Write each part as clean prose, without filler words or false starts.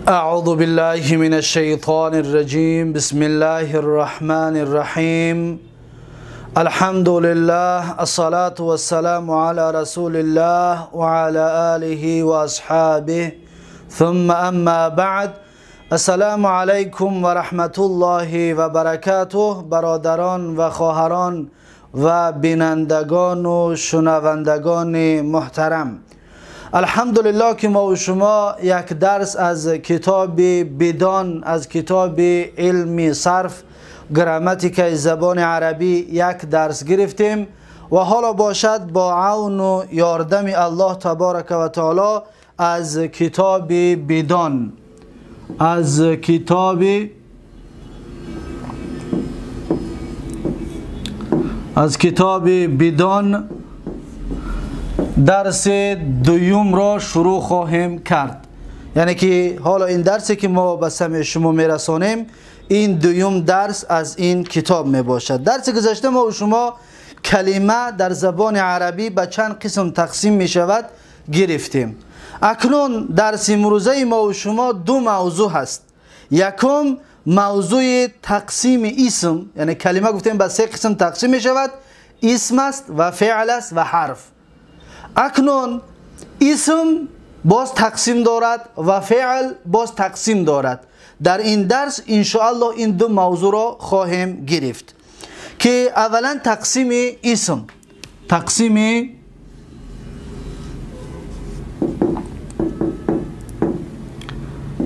أعوذ بالله من الشيطان الرجيم. بسم الله الرحمن الرحيم. الحمد لله، الصلاة والسلام على رسول الله وعلى آله وأصحابه، ثم أما بعد. السلام علیکم و رحمت الله و برکاته. برادران و خواهران و بینندگان و شنوندگان محترم، الحمدلله که ما و شما یک درس از کتاب بدان، از کتاب علم صرف گراماتیک زبان عربی یک درس گرفتیم و حالا باشد با عون و یاردم الله تبارک و تعالی از کتاب بدان، از کتاب بدان درس دوم را شروع خواهیم کرد. یعنی که حالا این درسی که ما به سمع شما میرسانیم این دوم درس از این کتاب می باشد. درس گذشته ما و شما کلمه در زبان عربی به چند قسم تقسیم می شود گرفتیم. اکنون درس امروزه ما و شما دو موضوع هست. یکم موضوع تقسیم اسم، یعنی کلمه گفتیم به سه قسم تقسیم می شود، اسم است و فعل است و حرف. اکنون اسم باز تقسیم دارد و فعل باز تقسیم دارد. در این درس انشاءالله این دو موضوع را خواهیم گرفت که اولا تقسیم اسم، تقسیم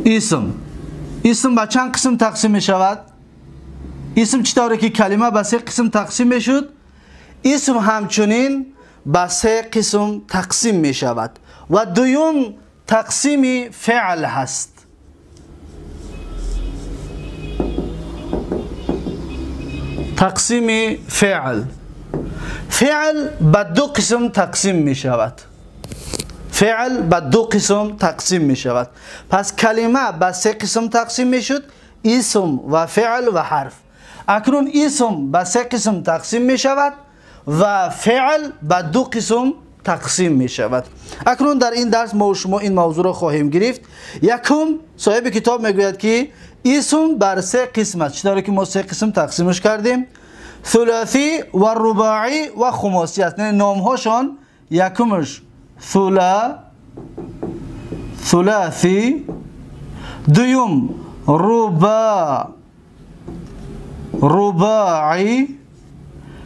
اسم. اسم به چند قسم تقسیم می شود؟ اسم چطوری که کلمه به سه قسم تقسیم می شد، اسم همچنین به سه قسم تقسیم می شود. و دوم تقسیم فعل هست. تقسیم فعل، فعل به دو قسم تقسیم می شود. فعل به دو قسم تقسیم می شود. پس کلمه به سه قسم تقسیم می شد، اسم و فعل و حرف. اکنون اسم به سه قسم تقسیم می شود و فعل به دو قسم تقسیم می شود. اکنون در این درس ما و شما این موضوع را خواهیم گرفت. یکم صاحب کتاب میگوید که اسم بر سه قسم است، چطوری که ما سه قسم تقسیمش کردیم، ثلاثی و رباعی و خماسی است. یعنی نامهاشان یکمش ثلاثی، دوم رباعی،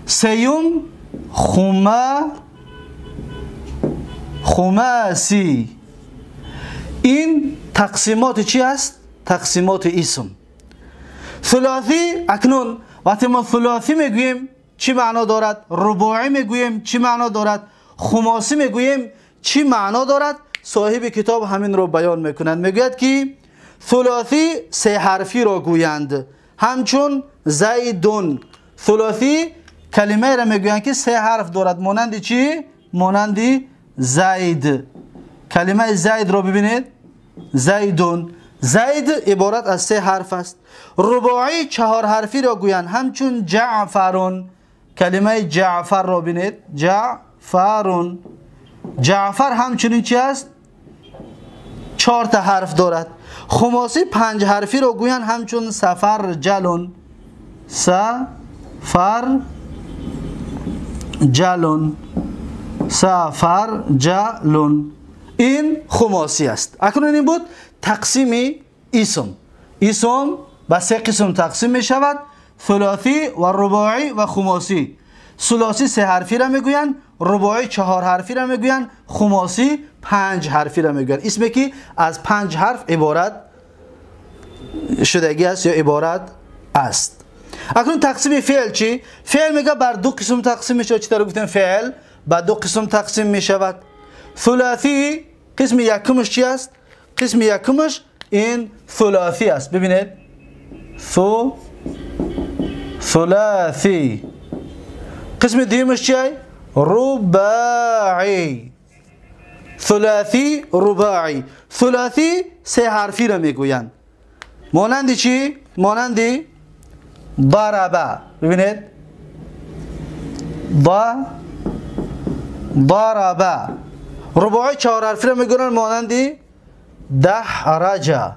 سیوم خماسی. این تقسیمات چی است؟ تقسیمات اسم. ثلاثی، اکنون وقتی ما ثلاثی میگوییم چی معنا دارد؟ رباعی میگوییم چی معنا دارد؟ خماسی میگوییم چی معنا دارد؟ صاحب کتاب همین رو بیان میکنند. میگوید که ثلاثی سه حرفی را گویند، همچون زیدون. ثلاثی کلمه را میگویند که سه حرف دارد، مانند چی؟ مانند زید. کلمه زید را ببینید، زیدون. زید عبارت از سه حرف است. رباعی چهار حرفی را گویند، همچون جعفرون. کلمه جعفر را ببینید، جعفرون. جعفر همچنین چی است؟ چهار تا حرف دارد. خماسی پنج حرفی را گویند، همچون سفر جلون. سفر جلون، سفر جلون. این خماسی است. اکنون این بود تقسیم اسم. اسم به سه قسم تقسیم می شود، ثلاثی و رباعی و خماسی. ثلاثی سه حرفی را میگویند، رباعی چهار حرفی را میگویند، خماسی پنج حرفی را میگویند. اسمی که از پنج حرف عبارت شدگی است یا عبارت است. اکنون تقسیم فعل چی؟ فعل میگه بر دو قسم تقسیم میشود. چطور گفتیم فعل بر دو قسم تقسیم میشود. ثلاثی قسم یکمش چی است؟ قسم یکمش این ثلاثی است. ببینید ثلاثی. قسم دومش چیه؟ رباعی. ثلاثی رباعی. ثلاثی سه حرفی را میگویند، مانند چی؟ مانند ضربه. ببینید ضربه. رباعی چهار حرفی را میگویند، مانند دحرجه.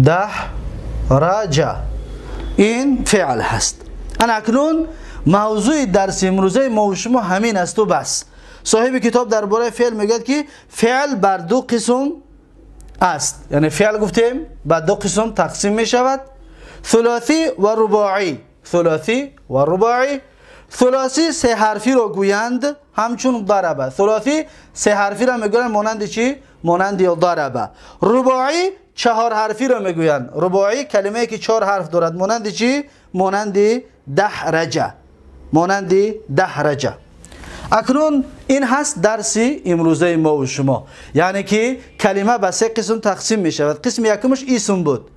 دحرج این فعل هست. اکنون موضوع درس امروزه ما و شما همین است و بس. صاحب کتاب درباره فعل میگه که فعل بر دو قسم است، یعنی فعل گفتیم بر دو قسم تقسیم می شود، ثلاثی و رباعی. ثلاثی و رباعی. ثلاثی سه حرفی را گویند همچون ضربه. ثلاثی سه حرفی را میگویند مانند چی؟ مانند ضربه. رباعی چهار حرفی را میگویند. رباعی کلمه که چهار حرف دارد، مانند چی؟ مانند دحرجه. مانند دحرجه. اکنون این هست درسی امروزه ما و شما، یعنی که کلمه به سه قسم تقسیم می شود. قسم یکمش اسم بود.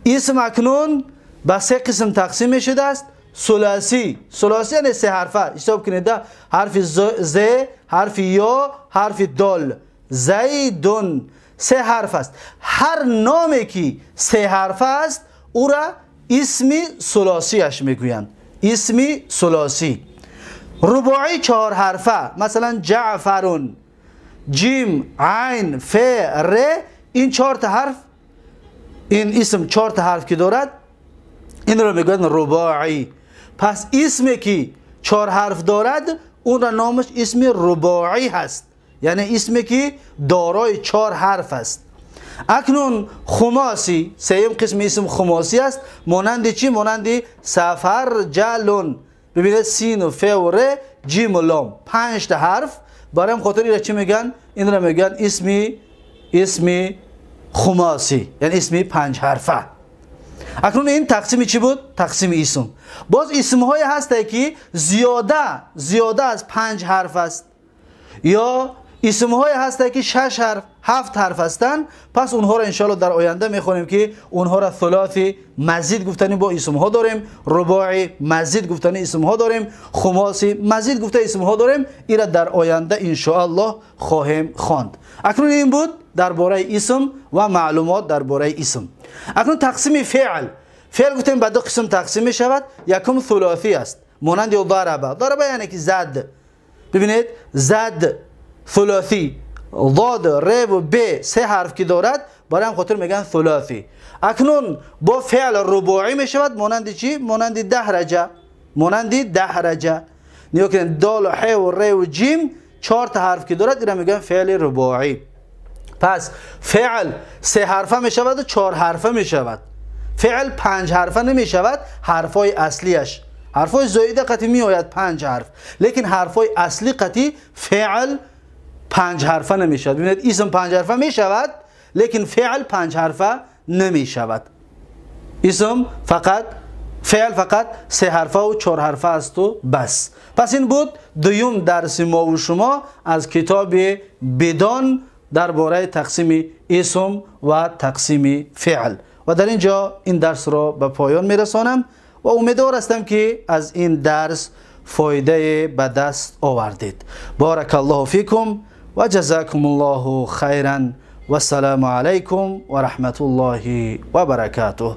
اسم اکنون به سه قسم تقسیم می شده است. ثلاثی، ثلاثی یعنی سه حرفه. حساب کنید حرف ز، حرف یا، حرف دال. زیدون سه حرف است. هر نامی که سه حرفه است او را اسم ثلاثیش میگویند. اسم ثلاثی. رباعی چهار حرفه، مثلا جعفرون، جیم، عین، ف، ر، این چهار تا حرف، این اسم چهار تا حرف که دارد این را میگویند رباعی. پس اسمی که چهار حرف دارد اون را نامش اسم رباعی هست، یعنی اسمی که دارای چهار حرف است. اکنون خماسی، سوم قسم اسم خماسی است، مانند چی؟ مانند سفر جلون. ببینید سین و ف و ر، جیم و لام، پنج تا حرف. برای خاطر این را چی میگن؟ این را میگن اسمی خماسی، یعنی اسمی پنج حرفه. اکنون این تقسیم چی بود؟ تقسیم اسم. باز اسم های هست که زیاده از پنج حرف است، یا اسم های هست که شش حرف، هفت حرف هستند. پس اونها را انشاءالله در آینده میخوانیم که اونها را ثلاثی مزید گفتنی با اسم ها داریم، رباعی مزید گفتنی اسم ها داریم، خماسی مزید گفته اسم ها داریم. این را در آینده انشاءالله خواهیم خواند. اکنون این بود درباره اسم و معلومات درباره اسم. اکنون تقسیم فعل. فعل گفتیم به دو قسم تقسیم می شود. یکم ثلاثی است، مانند ضربه. ضربه یعنی که زد. ببینید زد ثلاثی، ضاد، ر و ب، سه حرف که دارد، برای هم خاطر میگن ثلاثی. اکنون با فعل رباعی می شود، مانند چی؟ مانند دحرجه. مانند دحرجه. نگاه کنید دال و ح و ر و جیم، چهار تا حرف که دارد، اینا میگن فعل رباعی. پس فعل سه حرفه می شود و چهار حرفه می شود. فعل پنج حرفه نمی شود، حرفای اصلیش، حرفای زائده قطعی می آید پنج حرف، لیکن حرفای اصلی قطعی فعل پنج حرفه نمی شود. ببینید اسم پنج حرفه می شود، لیکن فعل پنج حرفه نمی شود. اسم فقط، فعل فقط سه حرفه و چهار حرفه است و بس. پس این بود دوم درس ما و شما از کتاب بدان درباره تقسیم اسم و تقسیم فعل. و در اینجا این درس را به پایان میرسانم و امیدوار هستم که از این درس فایده به دست آوردید. بارک الله فیکم و جزاکم الله خیرا و السلام علیکم و رحمت الله و برکاته.